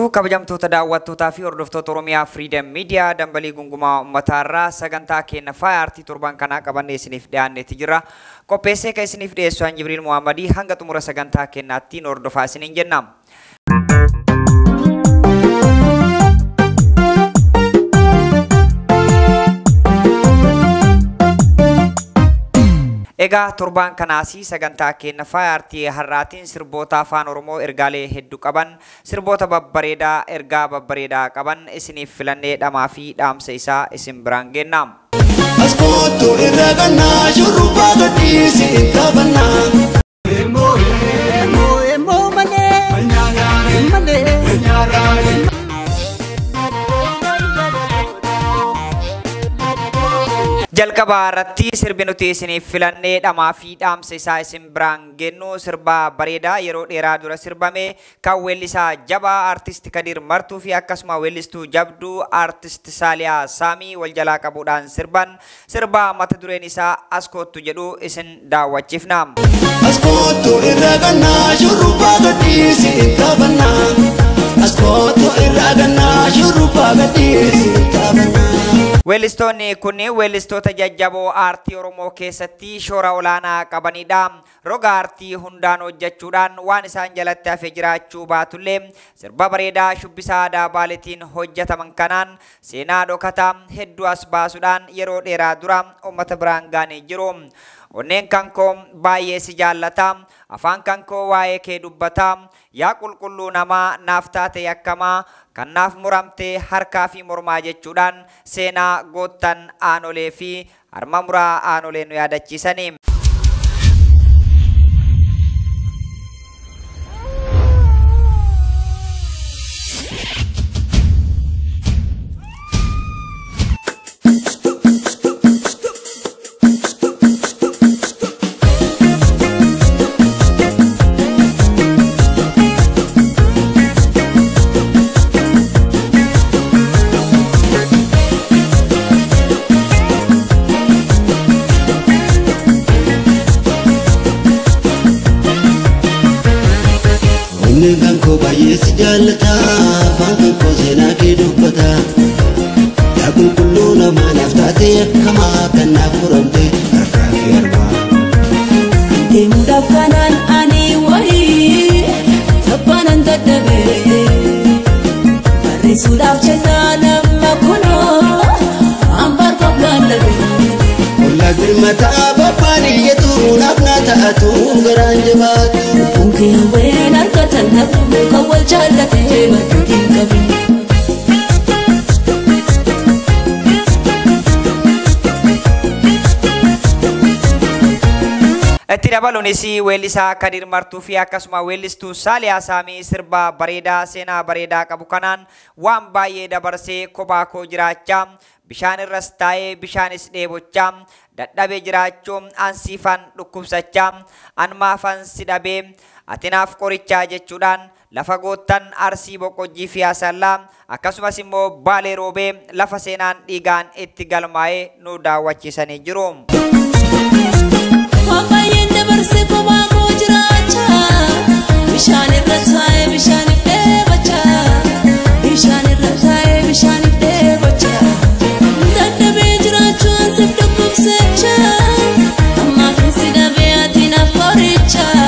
Jirtu kabajamtoota daawwattootaa fi hordoftoota Oromiyaa Freedom Media dambalii gungumaa uummataarraa sagantaa keenya faaya aartii torban kanaa qabannee isiniif dhiyaanneeti jira. Qopheessee kan isiniif dhiyeessu an Jibriil Muhammadii hanga xumura sagantaa keenyaatti nu hordofaa isiniin jenna. Egaa torbaan kanaas sagantaa keenya faaya aartii har'aatiin sirboota afaan Oromoo ergaalee hedduu qaban sirboota babbareedaa ergaa babbareedaa qaban isiniif filannee dhamaa fi dhaamsa isaa isin biraan geenna. Askootu irra gannaa shurrubbaa gadhiisi taphannaa. Emoo malee malee. Jalqaba irratti sirbi nuti isiniif filannee dhamaa fi dhaamsa isaa isin biraan geennu sirba bareedaa yeroo dheeraa dura sirbame kan weellisaa jabaa aartist Kadir Martuu fi akkasuma weellistuu jabduu aartist Saaliyaa Saamii wal jalaa qabuudhaan sirban sirba mata dureen isaa Askoottu jedhu isin daawwachiifna. Askootu irra gannaa shurrubbaa gadhiisi taphannaa. Askootu irra gannaa shurrubbaa gadhiisi taphannaa. Weellistoonni kunneen weellistoota jajjaboo aartii Oromoo keessatti shoora olaanaa qabanidha. Roga aartii hundaan hojjechuudhaan waan isaan jalatti hafe jiraachuu baatullee sirba bareedaa shubbisa aadaa Baaleetiin hojjetaman kanaan seenaa dhokataa hedduu as baasuudhaan yeroo dheeraa dura uummata biraan ga'anii jiru. Onneen kan koo baay'ee si jaallata, afaan kan koo waa'ee kee dubbata, yaa qulqulluu namaa naaf taate yakkamaa, kan naaf muramte harkaa fi mormaa jechuudhaan seenaa goottan aanolee fi harma muraa aanolee nu yaadachiisani. Onneen kan koo baay'ee si jaallata, afaan kan koo seenaa kee dubbata. Yaa qulqulluu namaa naaf taate yakkamaa kan naaf muramte harkaa fi harmaa. Deemuudhaaf kanaan ani wayii taphaanan dadhabee barreessuudhaaf jennaan amma kunoo hambaan qophaan dhabee. Ollaa birmataa babbaan iyyatu naaf naa ta'atu garaan jabaatu. Lubbuun kee hawween argatan nafu kan wal jaallatee bakka hin qabu. Itti dabaluunis weellisaa Kadir Martuu fi akkasuma weellistuu Saaliyaa Saamii sirba bareedaa seenaa bareedaa qabu kanaan waan baay'ee dabarsee kophaa koo jiraachaa bishaan irras taa'ee bishaanis dheebochaa dadhabee jiraachuu ansiifan dhukkubsachaa anmaafan si dhabee ati naaf qorichaa jechuudhaan lafa goottan Arsii Boqqojjii fi Asallaa akkasumas immoo Baalee Roobee lafa seenaan dhiigaan itti galmaa'ee nu daawwachiisanii jiru. Waan baay'een dabarsee kophaa koo jiraachaa bishaan irra taa'ee bishaaniif dheebochaa bishaan irra taa'ee bishaaniif dheebochaa dadhabee jiraachuu ansiif dhukkubsachaa ammaaf si dhabee ati naaf qorichaa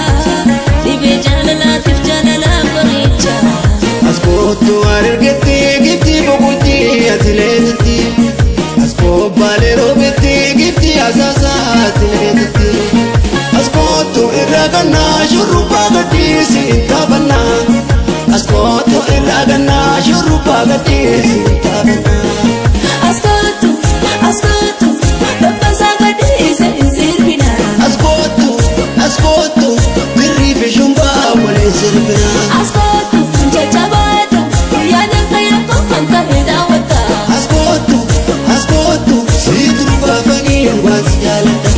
dhibee jaalalaatiif jaalalaa qorichaa. Askootu harargetti giftii boqojjii ati leetitti. Askoo Baalee Roobetti giftii asaasaa ati leetitti. Askootu irra gannaa shurrubbaa gadhiisi taphannaa. Askootu irra gannaa shurrubbaa gadhiisi taphannaa. Askootu askootu dabbasaa gadhiise hin sirbinaa. Askootu askootu birrii fi shumbaa waliin sirbinaa. Askootu jajjabaadhu guyyaa danfa yakko kan ta'e daawwatta. Askootu askootu siitu baafanii waan si jaalladha.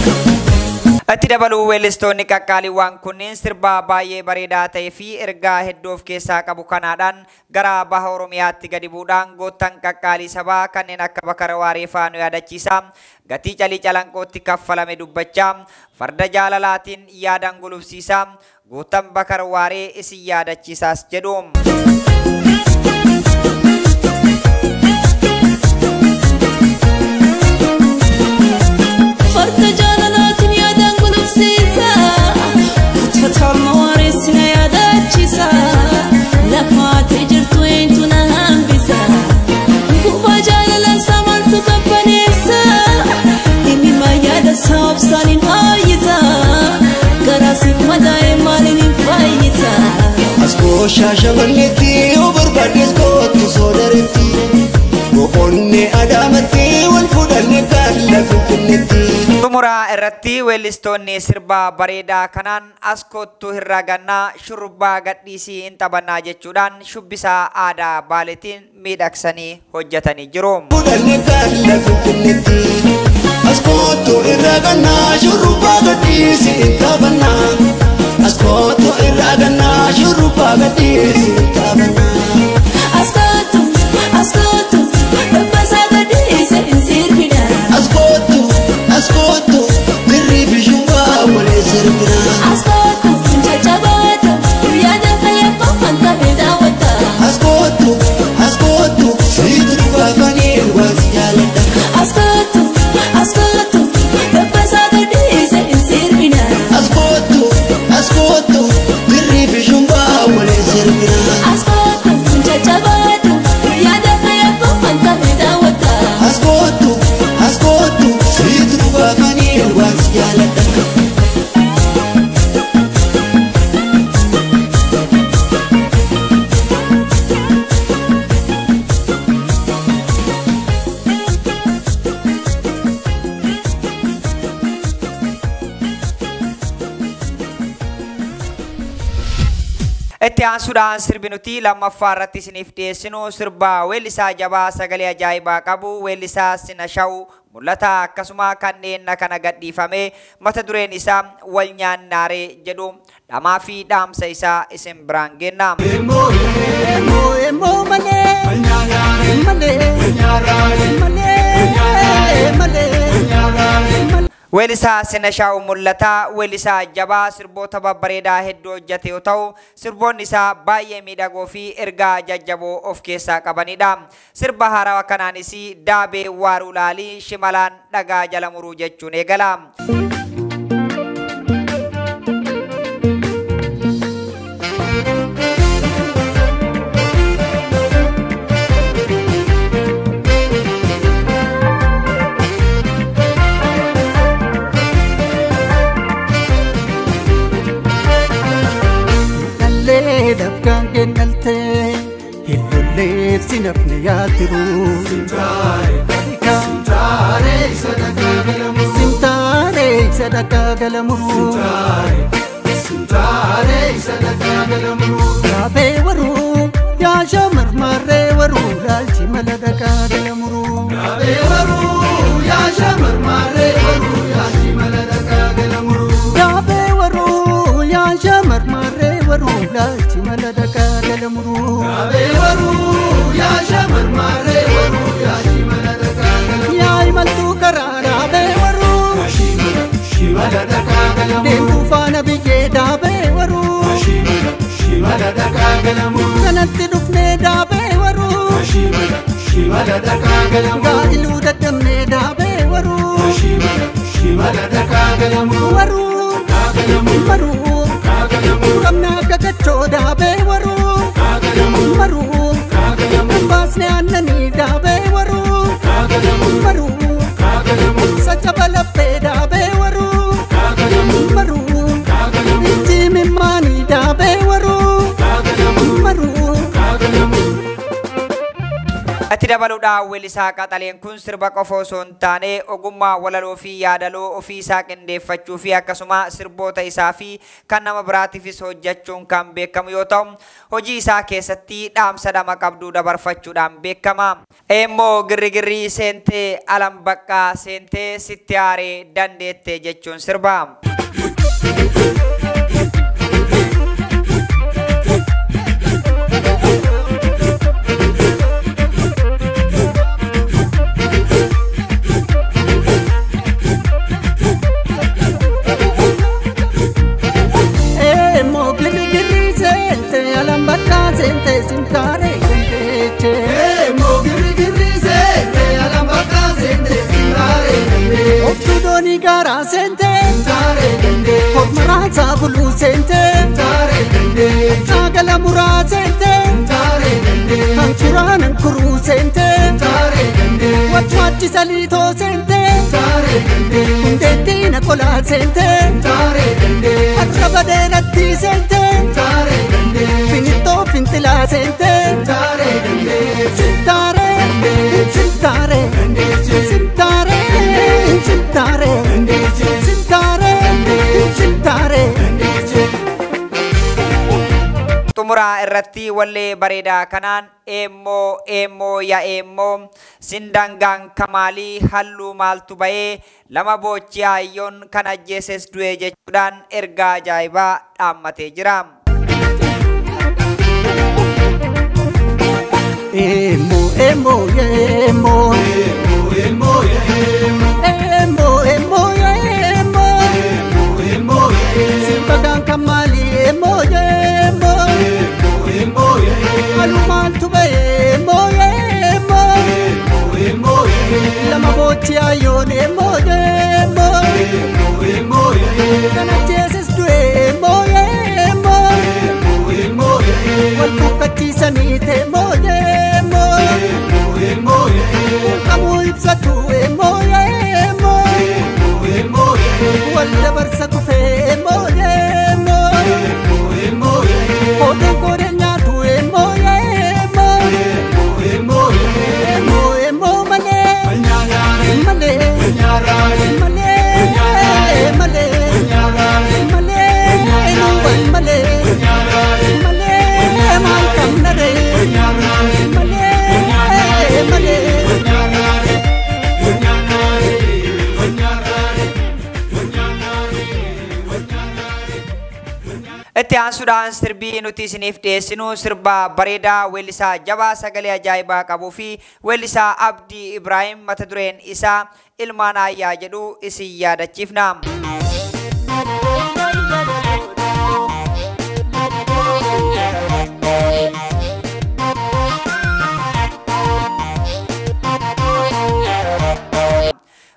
Itti dabaluu weellistoonni qaqqaaliiwwan kunneen sirba baay'ee bareedaa ta'ee fi ergaa hedduu of keessaa qabu kanaadhaan gara baha Oromiyaatti gadi bu'uudhaan goottan qaqqaalii sabaa kanneen akka Bakara Waaree fa'aa nu yaadachiisa. Gatii calii calanqootti kaffalame dubbachaa farda jaalalaatiin yaadan gulufsiisa. Goottan Bakara Waaree isin yaadachiisaas jedhu. Shaashamanneetti yoo barbaaddes kootu soodaretti boqonnee Adaamatti wal fudhanne gaalla Finfinneetti. Xumuraa irratti weellistoonni sirbaa bareedaa kanaan as kottu hirraa shurrubbaa gadhiisii hin taphannaa jechuudhaan shubbisaa aadaa Baaleetiin miidhagsanii hojjetanii jiru. Fudhanne gaalla Finfinneetti. As kottu irraa gannaa shurrubbaa gadhiisii hin taphannaa. As kottu irraa gannaa shurrubbaa gadhiisii hin taphannaa. Askootu, askootu, dabbasaa gadhiise hin sirbina. As kottu, as kottu, birrii fi shumbaa waliin sirbina. Askootu, jajjabaadhu, guyyaa lafa yabboo kan ta'e daawwatta. As kottu, as kottu, siitu dhugaafanii waan si jaaladha. Askootu, askootu, dabbasaa gadhiise hin sirbina. As kottu, as kottu, birrii fi shumbaa waliin sirbina. Askootu, jajjabaadhu, guyyaa lafa yabboo kan ta'e daawwatta. As kottu, as kottu, siitu dhugaafanii waan si jaaladha. Itti aansuudhaan sirbi nuti lammaffaa irratti isiniif dhiyeessinu sirba weellisaa jabaa sagalee ajaa'ibaa qabu weellisaa Sinashaw Mul'ataa akkasuma kanneen kana gadhiifame mata dureen isaa wal nyaannaaree jedhu dhamaa fi dhaamsa isaa isin biraan geenna. Weellisaa Sinashaw Mul'ataa weellisaa jabaa sirboota babbareedaa hedduu hojjete yoo ta'u sirboonni isaa baay'ee miidhagoo fi ergaa jajjaboo of keessaa qabanidha. Sirba haarawaa kanaanis daabee waaruu laalii shimalaan dhagaa jala muruu jechuun eegala. Dafkaan kennaltee hillollee sinafne yaatiru. Simtaaree sadaqaa galamuru. Simtaaree sadaqaa galamuru. Yaabee waruu yaasha marmarree waruu laalchi mala dhaqaa galamuru. Yaabee waruu yaasha marmarree waruu laalchi mala dhaqaa galamuru. Yaabee waruu yaasha marmarree waruu laalchi mala dhaqaa galamuru. Yaabee waruu yaasha marmarree waruu laalchi mala dhaqaa galamuru. Yaa imaltuu karaa dhaabee waruu. Deemtuu faana biyyee dhaabee waruu. Kanatti dhufnee dhaabee waruu. Gaa'iluu dadhabnee dhaabee waruu. Waruu maruu qabna akka kachoo dhaabee waruu. Maruu baasnee aannanii dhaabee waruu. Maruu sacaba laphee dhaabee waruu. Maruu ijji mimmaanii dhaabee waruu. Maruu. Itti dabaluudhaan weellisaa qaxaleen kun sirba qofa osoo hin taane ogummaa walaloo fi yaadaloo ofii isaa qindeeffachuu fi akkasuma sirboota isaa fi kan nama biraatiifis hojjechuun kan beekamu yoo ta'u hojii isaa keessatti dhaamsa dhama qabduu dabarfachuudhaan beekama. Eemmoo girrigirrii seentee alam baqqaa seentee sitti aaree dandeette jechuun sirba. Garaa seente Hormaraa buluu seente Saagala muraa seente Hankuraan hankuruu seente Wachuachi saliitoo seente Hundeettiin akolaa seente Arraba dheeratti seente Finitoo Xilaa seentee Sintaaree dandeeche Sintaaree Sintaaree Sintaaree Sintaaree Sintaaree Sintaaree. Xumuraa irratti wallee bareedaa kanaan eemmoo eemmoo yaa eemmoo sindangaan kamaalii halluu maaltu ba'ee lama boochi hayyoon kan ajjeeses du'e jechuudhaan ergaa ajaa'ibaa dhaammatee jira. Emo emo emo Emo emo emo emo emo emo Simbagaan kamali emo emo emo Halumaantu ba'e emo emo emo Lama boochi ayyoon emo emo emo Kan ajjeeses du'e emo emo emo Wal buqqachiisanii emo emo emo Kamuu ibsatu emo emo emo Wal dabarsa kufee emo emo emo Koodeen koodeen nyaatu emo emo emo Emo emo malee malee malee malee malee nuwwan malee malee maal qabna ree malee malee. Itti aansuudhaan sirbii nuti isiniif dhiyeessinu sirba bareedaa weellisaa jabaa sagalee ajaa'ibaa qabuu fi weellisaa Abdii Ibraahim mata dureen isaa Ilmaan Aayyaa jedhu isin yaadachiifna.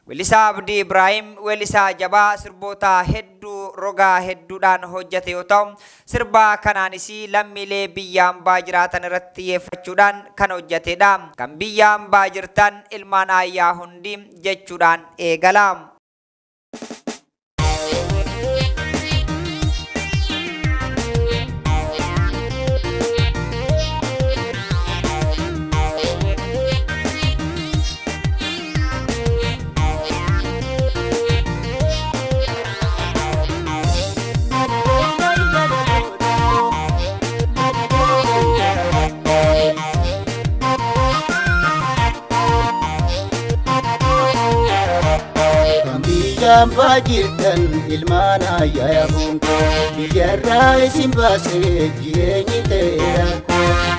Weellisaa Abdii Ibraahim weellisaa jabaa sirboota hedduu rogaa hedduudhaan hojjete yoo ta'u, sirba kanaanis lammiilee biyya hambaa jiraatan irratti xiyyeeffachuudhaan kan hojjetedha. Kan biyya hambaa jirtan ilmaan aayyaa hundi jechuudhaan eegala. Kan jirtan ilmaan ayyaa boonko biyyarraa isin baasee jireenyi ta'eera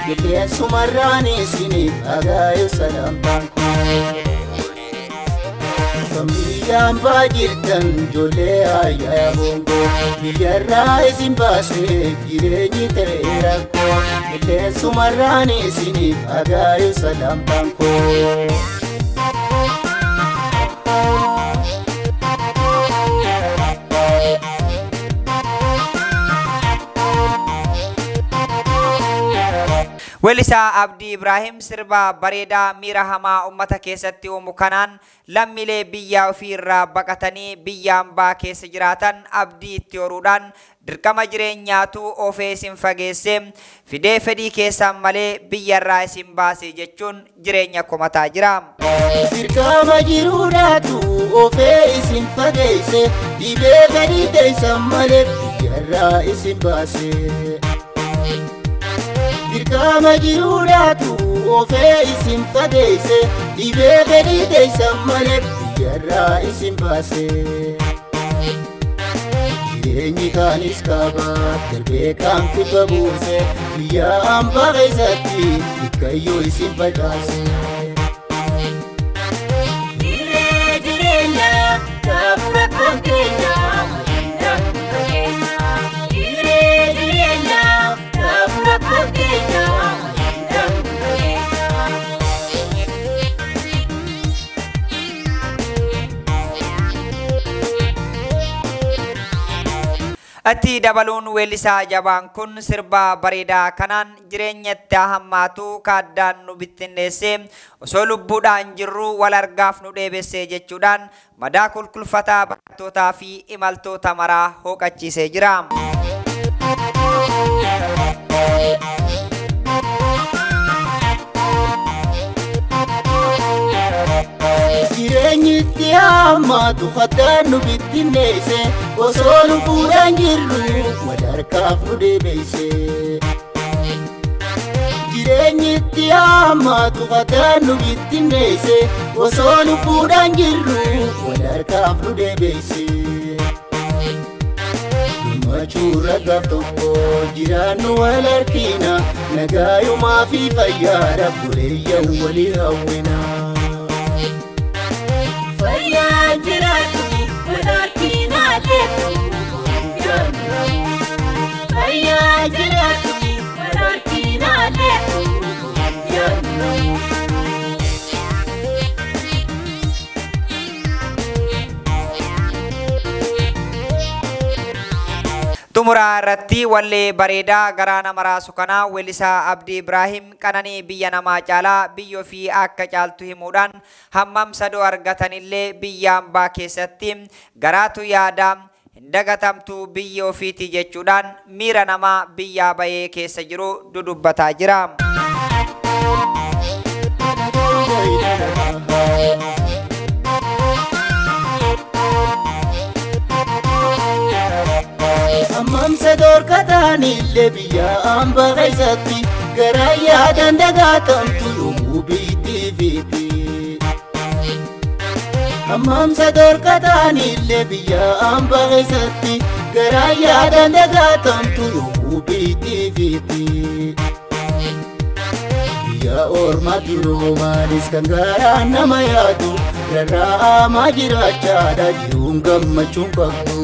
qilleensumarraan isiniif agaayu salamtaan Kan biyyaan jirtan ijoollee ayyaa boonko biyyarraa isin baasee jireenyi ta'eera qilleensumarraan isiniif agaayu salamtaan Weellisaa Abdii Ibraahim sirba bareedaa miira hamaa uummata keessatti uumu kanaan lammiilee biyya ofii irraa baqatanii biyya hambaa keessa jiraatan abdii itti horuudhaan dirqama jireenyaatu ofee isin fageesse fidee fedhii keessan malee biyya irraa isin baase jechuun jireenya komataa jira. Dirqama jiruudhaatu ofee isin fageesse dhibee fedhii teessan malee biyyarraa isin baase. Dirqama jiruudhaatu ofee isin fageesse dhibee fedhii teessan malee biyyarraa isin baase. Jireenyi kaanis qaba darbee kaan kibba buuse biyya hambaa keessatti dikkayyoo isin facaase. Jireenya kaafura koonkeenya. Jireenya kaafura koonkeenya. Itti dabaluun weellisaa jabaan kun sirba bareedaa kanaan jireenyatti hammaatu kaaddaan nu bittinneesse osoo lubbuudhaan jirru wal argaaf nu dheebesse jechuudhaan madaa kulkulfataa barattootaa fi imaltoota maraa hooqachiisee jira. Jireenyi itti hammaatu kattaan nu bittinneesse osoo lubbuudhaan jirru wal harkaaf nu deebiise. Jireenyi itti hammaatu kattaan nu bittinneesse osoo lubbuudhaan jirru wal harkaaf nu deebiise. Gammachuurra gaaf tokko jiraannu wal harkina nagaayumaa fi fayyaadhaaf buleeyyan walii hawwina. Fayyaa jiraatu wal harkina deemu. Fayyaa jiraatu wal harkina deemu. Xumura irratti wallee bareedaa garaa nama raasu kanaa weellisaa Abdii Ibraahim qananii biyya namaa caalaa biyya ofii akka caaltu himuudhaan hammam sadoo argatanillee biyya hambaa keessatti garaatu yaada hin dagatamtu biyya ofiiti jechuudhaan miira namaa biyyaa bahee keessa jiru dudubbataa jira. Hammamsa dhorkataanillee biyya hambaa keessatti garaa yaadan dagatamtu yommuu biitti fiiti. Hammamsa dhorkataanillee biyya hambaa keessatti garaa yaadan dagatamtu yommuu biitti fiiti. Biyya ormaatti roomaanis kan garaa nama yaadu rarra'amaa jiraachaadha jiruun gammachuun qabdu.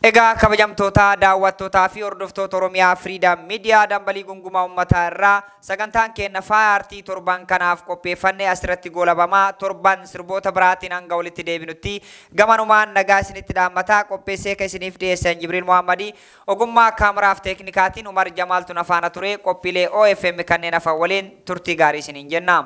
Egaa kabajamtoota daawwattootaa fi hordoftoota Oromiyaa Freedom Media dambalii gungumaa uummataa irraa sagantaan keenya faaya aartii torban kanaaf qopheeffanne asirratti goolabamaa torban sirboota biraatiin hanga walitti deebinutti gamanumaan nagaa isinitti dhaammataa qopheessee kan isiniif dhiyeessan Jibriil Muhammadii ogummaa kaameraaf teeknikaatiin Umar Jamaaltu nafaana ture qophiilee OFM kanneen hafan waliin turtii gaarii isiniin jenna.